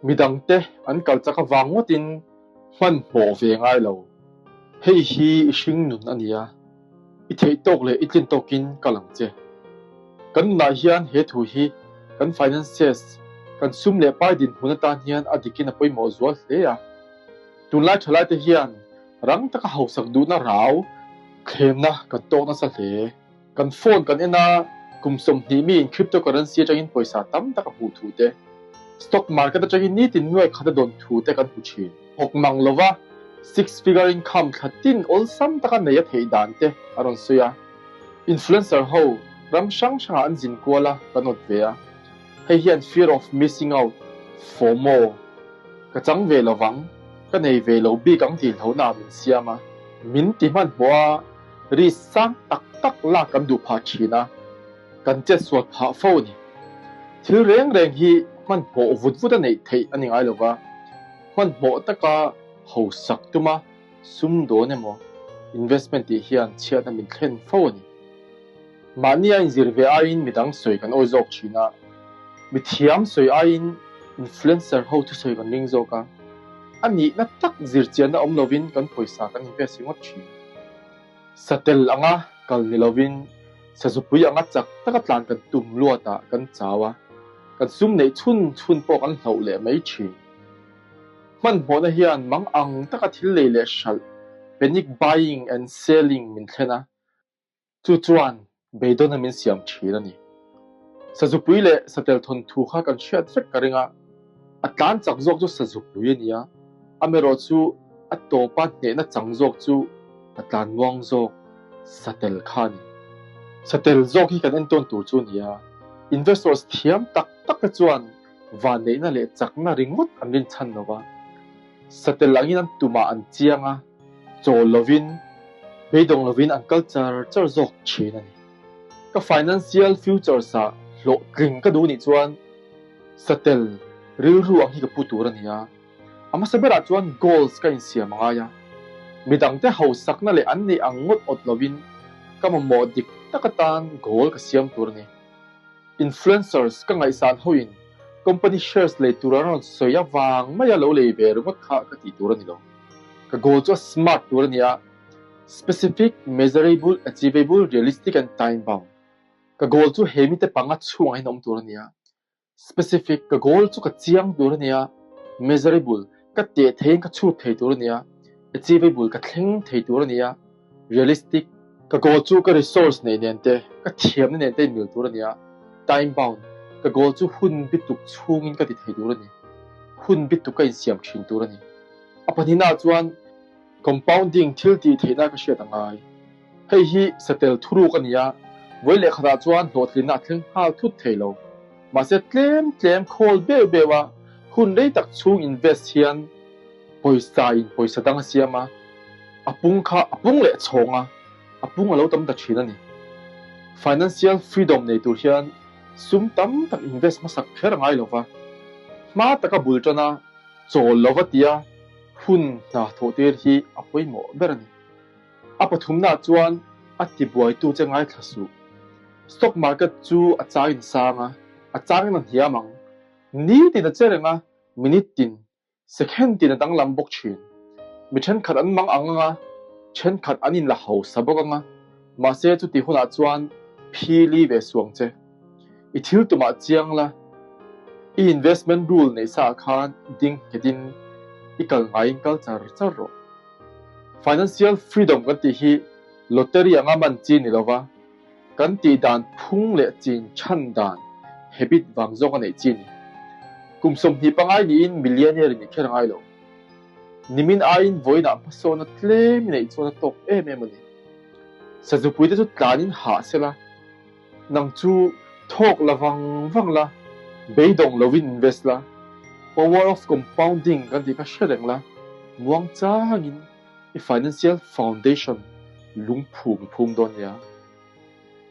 Midangte an kal chak avang ngawtin hmanhmawh ve ngai lo. Hei hi i hringnun a nia, i theih tawk leh i tlin tawkin kal ang che. Kan nunah hian he thu hi kan finances, kan sum leh pai dinhmun atan hian a dikin a pawimawh zual hle a. Tunlai thalaite hian rang taka hausak duhna rau thlemna kan tawk nasa hle. Kan phone kan en a, kum 20 miin cryptocurrency atangin pawisa tam tak a hmuh thu te, stock market atangin nitin nuai khat a dawn thu te kan hmu thin. Hawk mang lova six figure income thla tin awlsam taka nei a theih dan te a rawn sawi a. Influencer ho ram hrang hrangah an zin kual a, kan awt ve a. Hei hian fear of missing out, FOMO, ka chang ve lovang, ka nei ve lo bik ang tih hlauhna ah min siam a. Min ti hmanhmawh a. Risk sang tak tak lak kan duh phah thin a, kan chetsual phah fo a ni. Thil reng reng hi hmanhmawh vut vut a neih theih a ni ngai lo va, hmanhmawh taka hausak tuma sum dawn emaw investment tih hian chhiatna min thlen fo a ni. Mahni a inzir ve aiin midang sawi kan awi zawk thin a, mithiam sawi aiin influencer ho thusawi kan ring zawk a, a nihna tak zirchianna awm lovin kan pawisa kan invest ringawt thin. Satel anga kal ni lovin sazupui anga chak taka tlan kan tum luatah kan chau a, kan sum neih chhun chhun pawh kan hloh leh mai thin. Hmanhmawhna hian mang ang taka thil lei leh hralh, panic buying and selling, min thlen a, Chu chuan beidawn a min siam thin a ni. Sazupui leh satel thawnthu kha kan hriat vek ka ring a, a tlan chak zawk chu sazupui a ni a, amaherawh chu a tawpa hnehna chang zawk chu a tlan muang zawk satel kha a ni. Satel zawk hi kan entawn tur chu a ni a, investors thiam tak tak te chuan vanneihna leh chakna ringawt an rinchhan lo va, satel angin an tumah an chiang a, chawl lovin, beidawng lovin an kal char char zawk thin a ni. Ka financial futures ah hlawhtling ka duh nih chuan satel rilru ang hi ka pu tur a ni a. A hmasa berah chuan goals ka insiam a ngai a. Midangte hausakna leh an neih ang ngawt awt lovin ka mamawh dik tak atan goal ka siam tur a ni. Influencers ka ngaihsan hoin company shares lei tur an rawn sawi avang maia lo lei ve ringawt kha ka tih tur a ni lo. Ka goal chu a smart tur a ni a, specific, measurable, achievable, realistic and time bound. Ka goal chu he mite panga chhungah hian a awm tur a ni a, specific, ka goal chu ka chiang tur a ni a, measurable, ka teh theiin ka chhut thei tur a ni a, achievable, ka thleng thei tur a ni a, Realistic, Ka goal chu ka resource nei nen te, ka thiamna nen te inmil tur a ni a. Time bound, Ka goal chu hun bituk chhungin ka ti thei tur a ni. Hun bituk ka insiam thin tur a ni. A pahnihnaah chuan compounding thil tih theihna ka hriat a ngai. Hei hi satel thuruk a ni a, vawi leh khatah chuan hlawhtlinna a thleng nghal thut thei lo. Mahse tlem tlem khawl beuh beuh a, hun rei tak chhung invest hian pawisa in pawisa dang a siam a, a pung kha a pung leh chhawng a, a pung a lo tam ta thin a ni. Financial freedom nei tur hian sum tam tak invest hmasak kher a ngai lo va, hma taka bul tan a, chawl lova tia hun hna thawh tir hi a pawimawh ber a ni. A pathumnaah chuan a tibuaitu che ngaithla suh. Stock market chu a changin a sang a, a changin a hniam ang. Nitin a che reng a, minute tin Second tin a danglam bawk thin. Mi thenkhat an mang ang anga, thenkhat an inla hausa bawk anga, mahse chuti hunah chuan phili ve suang che. I thil tumah chiang la, i investment rule neih sa ah khan ding nghetin i kal ngaiin kal char char rawh. Financial freedom kan tih hi lottery anga man chi ni lova, Kan tih dan phung leh chin chhan dan, habit, vang zawk a neih chi ni. Kum 25 niin millionaire in i kher ngai lo. Nimin aiin vawiinah hmasawna tlem i neih chuan a tawk em em a ni. Sazupuite chu tlanin hah se la, nang chu thawk la vang vang la, beidawng lovin invest la, power of compounding kan tih kha hre reng la, muangchangin I financial foundation lungphum i phum dawn nia.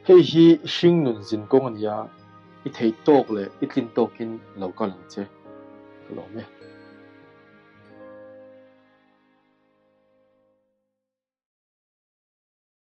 Hei hi hringnun zin kawng a nia, i thei tawk leh i tlin tawkin lo kal ang che. Ka lawm e.